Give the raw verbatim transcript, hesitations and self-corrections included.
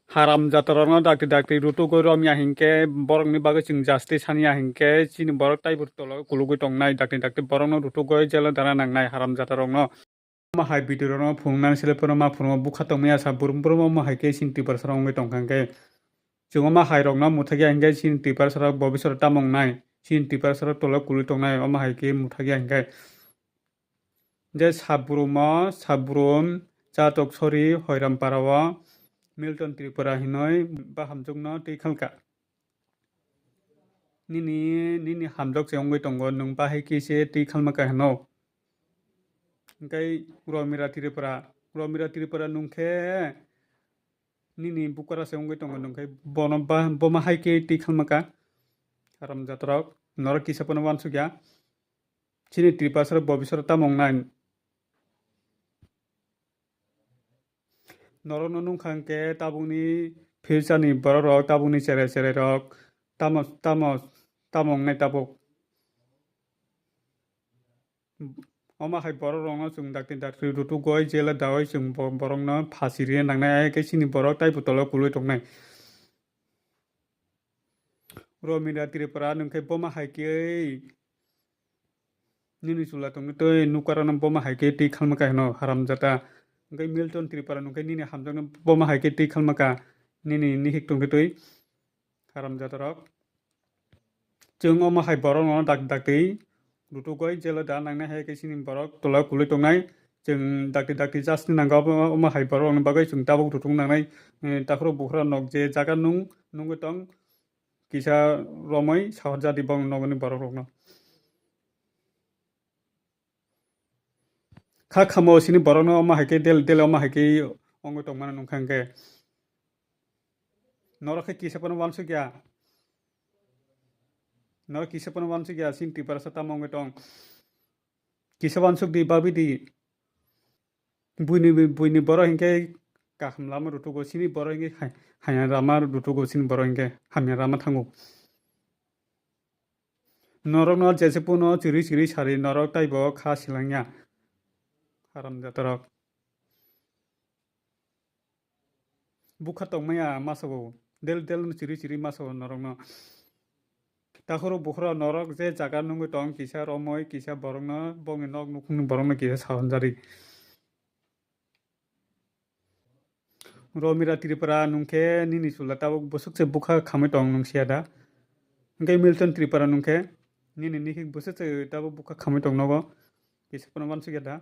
Haram jatarokno dakti dakti rutugwi romya hinkhe borokni bagwi chwng justice sanya hinkhe chini borok taibo tolo kulugwi tongnai, dakti dakti borokno rutugwi jelo dana nangnai haram jatarokno. Omo hai video rokno phunuknani sele phano ma phunukma bukha tongmani asa burum burum omo hai khe chini Tiprasa rok wngwi tongkha hinkhe chwng omo hai rokno muthakya hinkhe chini Tiprasa rok bobiswt tamo wngnai, chini Tiprasa rok tolo kulugwi tongnai omo hai khe muthakya hinkhe. Je Sabrum o, Sabrum, Chatoksori, Hoirampara o Milton Tripura hinwi bahamjwkno twi khalka. Nini, nini hamjwk se wngwi tongo, nwng bahai khe se twi khalmaka hino. Hinkhe Romira Tripura, Romira Tripura nwng khe nini bukara se wngwi tongo, nwng khe bono ba, boma hai khe twi khalmaka. Haram jatarok, norok kisa phano uansukya. Chini Tiprasa rok bobiswt tamo wngnai. Norokno nungkha hinkhe tabukni future ni borok rok, tabukni cherai cherai rok tamo, tamo, tamo wngnai tabuk. Omo hai borok rokno chwng dakti dakti rutugwi jela dawi chwng bo-, borokno phasi rina nangnai, hai khe chini borok taibo tolo kulugwi tongnai. Romira Tripura nwng khe boma hai khe nini chwla tongwi twi nukarano boma hai khe twi khalmaka hino haram jata. Hinkhe Milton Tripura nwng khe nini hamjakno boma hai khe twi khalmaka nini nihik tongwi twi haram jatarok. Chwng omo hai borokno dak dakti rutugwi jelo da nangnai, hai khe chini borok tola kulwi tongnai. Chwng dakti dakti justice ni nango, omo, omo hai borok rokni bagwi chwng tabuk rutung nangnai. Eh, takhurok bukhura nok je jaga nung, nungwi tong, kisa romwi sahor jadi bong nogoni borok rokno. Kha khamo sini borokno omo hai khe del, del omo hai khe wngwi tongmani nungkha hinkhe. Norok khe kisa phano uansukya. Norok kisa phano uansukya, chini Tiprasa tamo wngwi tong. Kisa uansuk di, babi di. Buini, buini borok hinkhe kaham lama rutugo, chini borok hinkhe hai-, hamya lama rutugo, chini borok hinkhe hamya lama thango. Norokno jese puno chiri chiri sari norok taibo kha silangya. Haram jatarok. Bukha tongmaya masa bo. Del del no chiri chiri masa bo norokno. Takhoro bukhoro norok je jaga nungwi tong kisa romoi kisa borokno bongni nok nukhungni borokno kisa sahonjari. Romira Tripura nungkhe nini chwla tabuk bwswk se bukha khamwi tong nung siya da? Hinkhe Milton Tripura nungkhe nini nihik bwswk se tabuk bukha khamwi tong nogo? Kisa phano uansukya da?